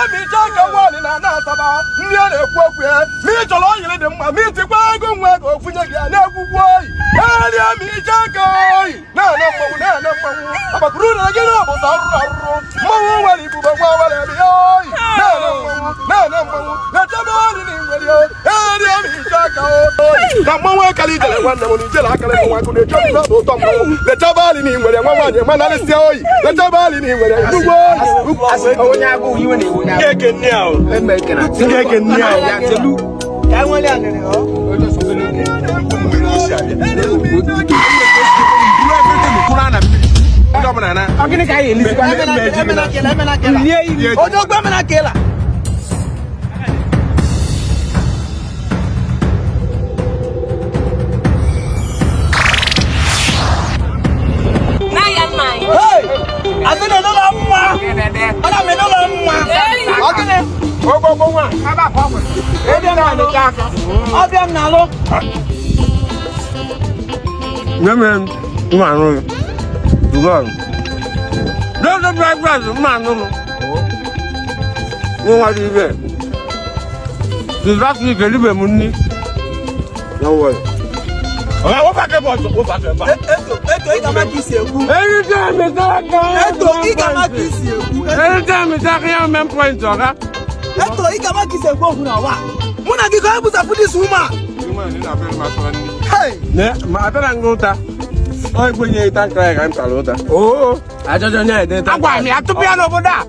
Amicha aka nwaanyị na ana Asaba ndị a na-ekwu okwu ya ma ị chọrọ oyiri dị mma ma itikwa ego nwa ego ofunye gị ya na-egwugwu oyi. Eri Amicha aka oyi na-ana mmanwụ na-ana mmanwụ agbakụrụ na gị na ọbụsa arụrụ arụrụ mmanwụ nwere ibube nwa nwere ebe ya oyi na-ana mmanwụ na-ana mmanwụ na-echebe ọrụ na nwere eri Amicha aka oyi na mmanwụ akara ijele nwanne m na ijele akara nwa akụ na-eche obi na-atọ ụtọ mmanwụ lechebe alị na nwere nwa nwaanyị manarịsịa oyi lechebe alị na nwere nnukwu oyi. Onye agụụ iwe na-ewe onye agụụ. Nke nne ahụ. Nke nne ahụ. Ya telu. Ka e nwere anịrị ọ. Ọ gịnị ka anyị elizikwa? Lie ili. Onye ogbe emena ka ịla. Asị na edola mma. Ọ na edola mma. Ọ gịnị? Ogbogo nwa. Ọbịa m na-alụ. Nye m mma anụ gị. Dodo breakfast mma anụ m. Nwa dị ibe. The last week elibe m nni. No worry. Ọ̀gá wọ́n fà kẹ́ bọ̀ ọ̀tọ̀ wọ́n fà kẹ́ bá. Eto, eto, ị ga-ama ka isi ekwu. Anytime it's aka. Eto, ị ga-ama ka isi ekwu. Anytime it's aka ya main point ọ̀gá. Eto, ị ga-ama ka isi ekwu okwu na wa. Mụ na gị ka anyị bụzapụ this woman. Hey! Ne, ma atara ngụ ụta. Ọ ekwenyeghị tankara ya ka m tara ụta. Oo. Ajọjọ nye ede tankara. Agwa m ya tupu ya n'obodo a.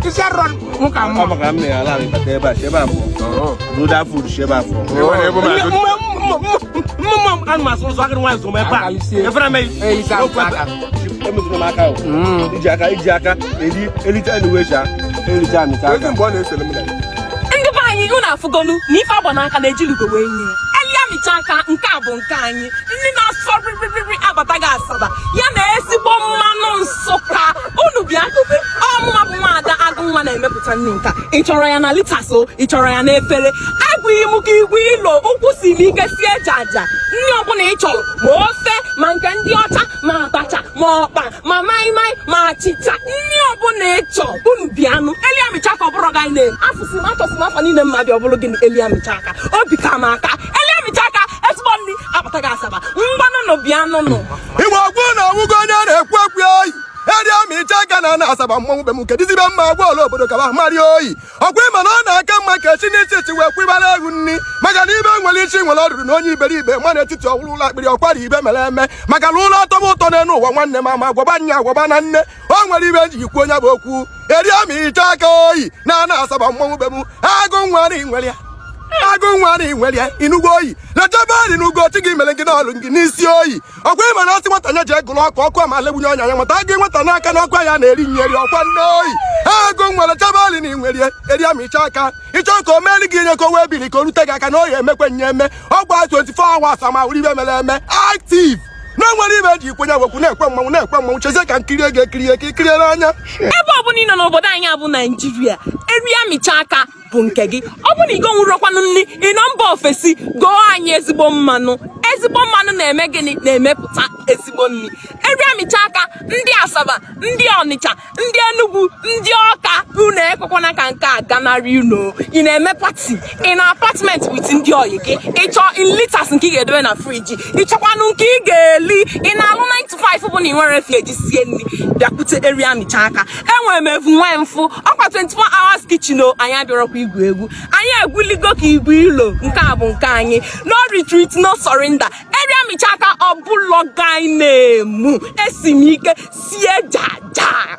Isi arọ m ka Ọ mma. maka m na ala ịbata ebe a si ebe a pụọ. Bruda food si ebe a pụọ. Mma ana m asụ nsọ akịrị nwaanyị so m ebe a. Efere m eyi. Emetụrụ m aka o. Iji aka iji aka eri ericha na uwe sha. Ericha amịcha aka. Ndị be anyị, unu afụgonu na ife agba n'aka na-ejilugo wee nye eli amịcha aka. Nke a bụ nke anyị ndị na-asọ rịrịrị abataghị Asaba ya na ezigbo mmanụ Nsụka. Unu bịa gobe ọmụma bụ nwaada agụ nwa na-emepụta nri nka. Ị chọrọ ya na liters o, ị chọrọ ya na efere, agwụghị m ka igwe ilo ụkwụ si m ike sie eji aja nri ọbụla ị chọrọ, ma ofe, ma nke ndị ọcha, ma abacha, ma ọkpa, ma maịmaị, ma achịcha, nri ọbụla ị chọọ, unu bịanụ. Eli amịcha ka ọ bụrụ gị na afụsị m achọsị m afọ niile mma bịa ọ bụrụ gị na eli amịcha aka obi ka m aka. Eli amịcha aka, ezigbo nri abataghị Asaba. Ngwanụnụ bịanụnụ. Igbe ọgwụ na ọgwụgwọ onye na-ekwu ekwu oyi eri amịcha aka na ana Asaba mmanwụ be m kedizibe mma agwa ọla obodo kaba mari oyi ọkwa ịma na ọ na-aka mma ka esi n'isi chi wee kwibara egwu nni maka na ibe nwere isi nwere ọrụrụ na onye iberibe ma n'etiti ọwụrụ ụlọ akpịrị ọkwara ibe mere eme maka na ụlọ atọba ụtọ n'elu ụwa nwanne m ama agwaba nya agwaba na nne o nwere ibe nji ikwu onye bụ okwu eri amịcha aka oyi na ana Asaba mmanwụ be m agụ nwa na nwere ya agụ nwa na nwere ya inugwu oyi lechebe eri n'ugo chi gị mere gị n'ọlụ gị n'isi oyi ọkwa ịma na asị nwata nya ji egụlụ ọkụ ọkụ ama legbunye ọnya ya nwata gị nwata n'aka n'ọkụ ya na-eri nyeri ọkwa nne oyi agụ nwere chebe eri na nwere eri amịcha aka ịchọ ka o meri gị nye ka o wee biri ka o rute gị aka na oyi emekwe nye eme ọgwa 24 hours ama wuru ibe mere eme active na nwere ibe ji ikwenye wekwu na-ekwe mmanwụ na-ekwe mmanwụ chezie ka nkiri ego ekirie ka ikirie n'anya. Ebe ọbụla ị nọ n'obodo anyị abụ Naijiria, eri amịcha aka bụ nke gị. Ọ bụ na igo nwụrọkwanụ nri ị nọ mba ofesi, goo anyị ezigbo mmanụ. Ezigbo mmanụ na-eme gịnị? Na-emepụta ezigbo nri. Eri amịcha aka, ndị Asaba, ndị Ọnịcha, ndị Enugu, ndị Ọka, unu ekwekwana ka nke a ganarị unu. Ị na-eme party ị na apartment with ndị oyi gị, ị chọọ in liters nke ị ga-edobe na fridge, ị chọkwanụ nke ị ga-eli, ị na-alụ 9 to 5 bụ na ị nwere efe eji sie nri, bịakwute eri amịcha aka. Enwere m evu nwee mfụ ọkwa 24 hours kitchen o. Anyị abịarọkwa igwu egwu, anyị egwuligo ka igwe ilo. Nke a bụ nke anyị. No retreat, no surrender. Eri amịcha aka ọbụlọ guy na-emu esi m ike sie jaja.